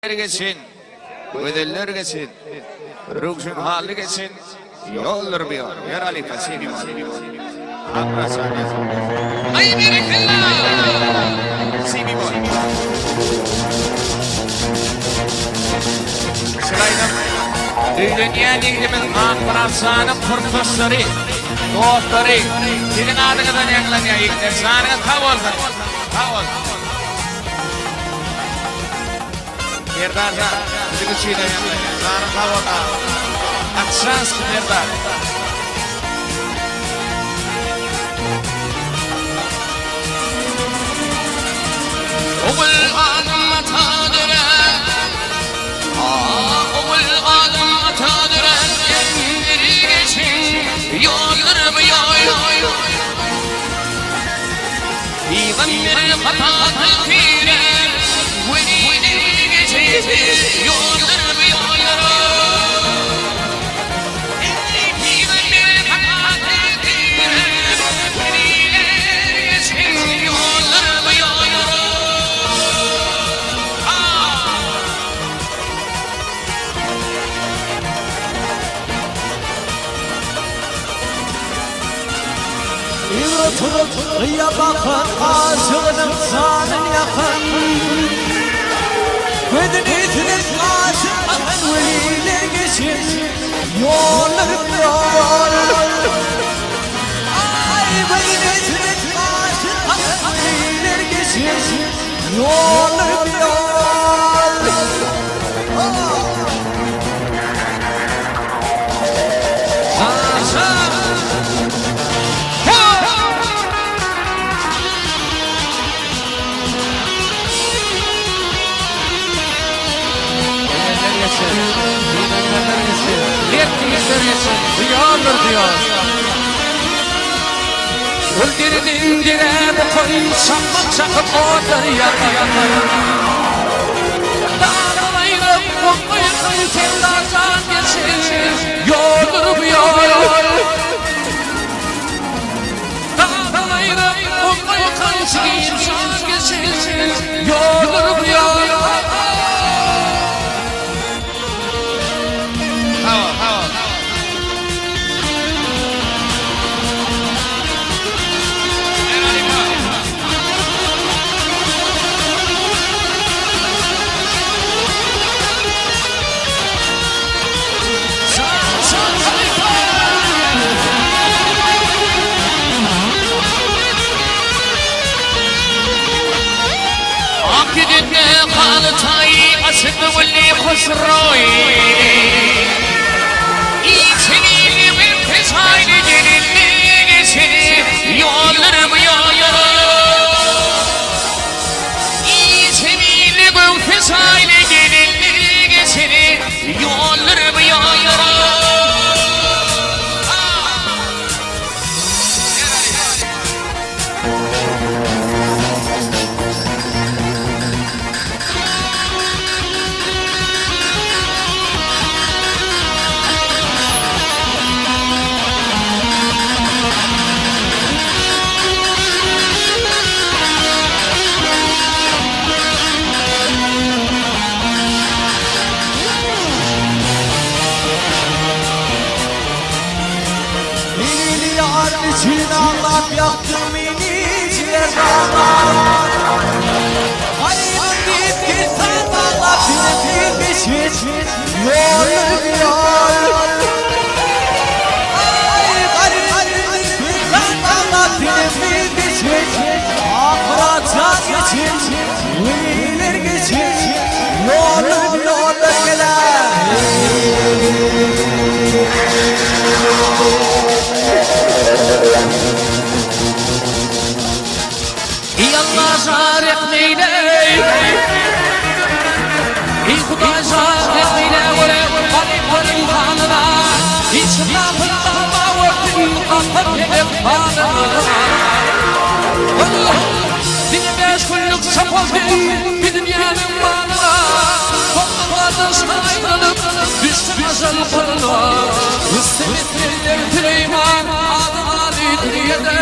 Geçin, gözeller geçin, Röwşen hally geçin, ýoldur bu ýol. Ýör halypa, si bemol. Abraçan ýaz. Aý berekella! Si bemol. Şylaýdym. Öýlenýän ýigdimiz Akmyrat şanyň kursdaşlary, dostlary, siziň adyňyzdan ýaňlanýar ýigitler. Janyňyz sag bolsun. Sag bolsun. Serdar jan, biziň üçin hem ýaňlanýar. Janyň sag bolsun agam. Akşanskiý Serdar. Ogul Adam ata dörän, Ogul Adam ata dörän, Emri geçin, ýoldur bu ýol. Pygamber hatasyz pire, Weliler geçip, ýoldur bu ýollara. Eý, pygamber hatasyz pire, Weliler geçip, ýoldur bu ýollara. Ýygra turup, gyýa bakan, Aşygynyň janyn ýakan. Gözüni süzüp, aşyk bakan, Weliler geçen ýollar ýol. Aý, gözüni süzüp, aşyk bakan, Weliler geçen ýollar ýol. Ol deriden derä bokan çakmak çakyp otlar ýakar. Dagdan aýryp, gumda ýykan Serdar jan geçen ýoldur bu ýol. Dagdan aýryp, gumda ýykan Şir jan geçen ýoldur bu ýol. Sag bol, sag bol. Ýör halypa. Ak ýüzünde haly taýy, Açyk göwünli hoşroý. Içini bir peşaýly gelinli geçeni, Ýollar bu ýollar. Içini göwse şaýly gelinli geçeni, Ýollar bu ýollar. Lili ýar üçin aglap ýakdyň meni jiger daglar. Garybym diýip gitseň baglap seni geçen ýollar ýol. Aý garybym diýip gitseň baglap seni geçen ahyra geçen weliler geçen ýollar ýollar geler. Eý Alla jan rehm eýle Eý Hudaý jan rehm eýle Garyplaryň halyna Hiç kim gapyl galma görsün Gapyl pelek halyna Diňe bäş günlük çapaldy Bir dünýäniň malyna Soňra gardaş aýrylyp Düşdi ajal goluna Rüstem etmelidir Süleýman Adam aly dünýede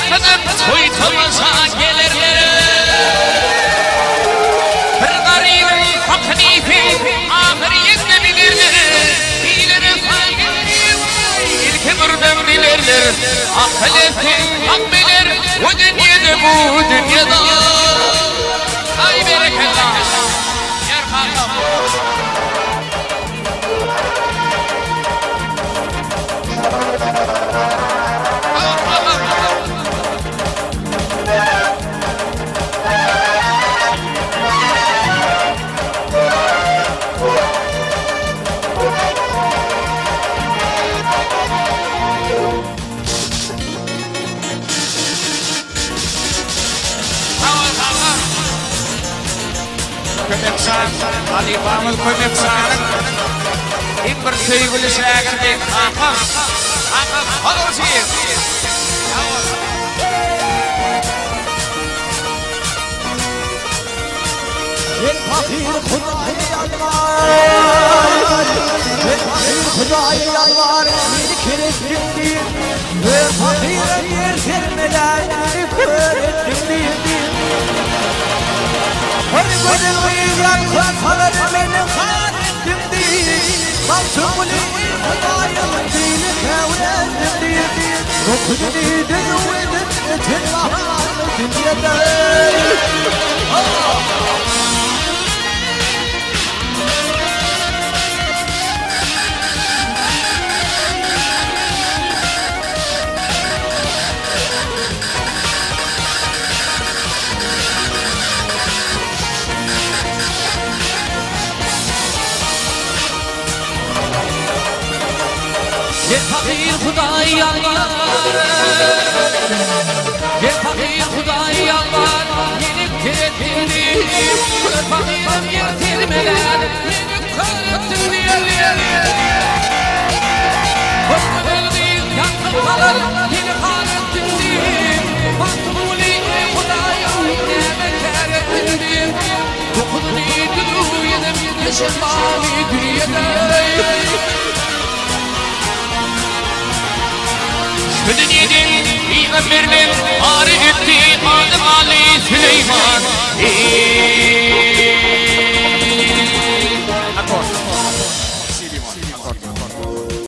Gyzyp toý-tomaşa gelerler. Bir garybyň hakyny iýseň, ahyr ýetde bilerler. Diýlere saýgy berip, ilki birden bilerler. Akyl etseň, hak biler, o dünýede, bu dünýede. Aý berekella. Ýer kakam. Kömek şan, halypamyz Kömek şanyň iň bir söýgüli şägirdi kakam. Kakam, hol bolsun! Sag bol. Men pahyr Hudaýa ýalbar, Men pahyr Hudaýa ýalbar, Meni ker etdiň diýip, Öz pahyra ýer sermelän, Meni kör etdiň diýip. Bir gözel gyz ýalkan salar, Meni har etdiň diýip, Magtymguly Hudaýym, Beýle käwrendim diýip, Ruknyny düzüw edip, Öten mahaly dünýede. Gel pahyr Hudaý ýalbar Gel pahyr Hudaý ýalbar Meni kir etdiň diýip Kör pahyrym ýer termelär Meni kör etdiň diýip Köp gözel gyz ýalkym salar Meni har etdiň diýip Magtymguly eý Hudaýym Näme kär etdiň diýip Dokuzyny düzüw edip Geçen baly dünýede. Şu dünýeden pygamberler ary gitdi, Adem aly Süleýman.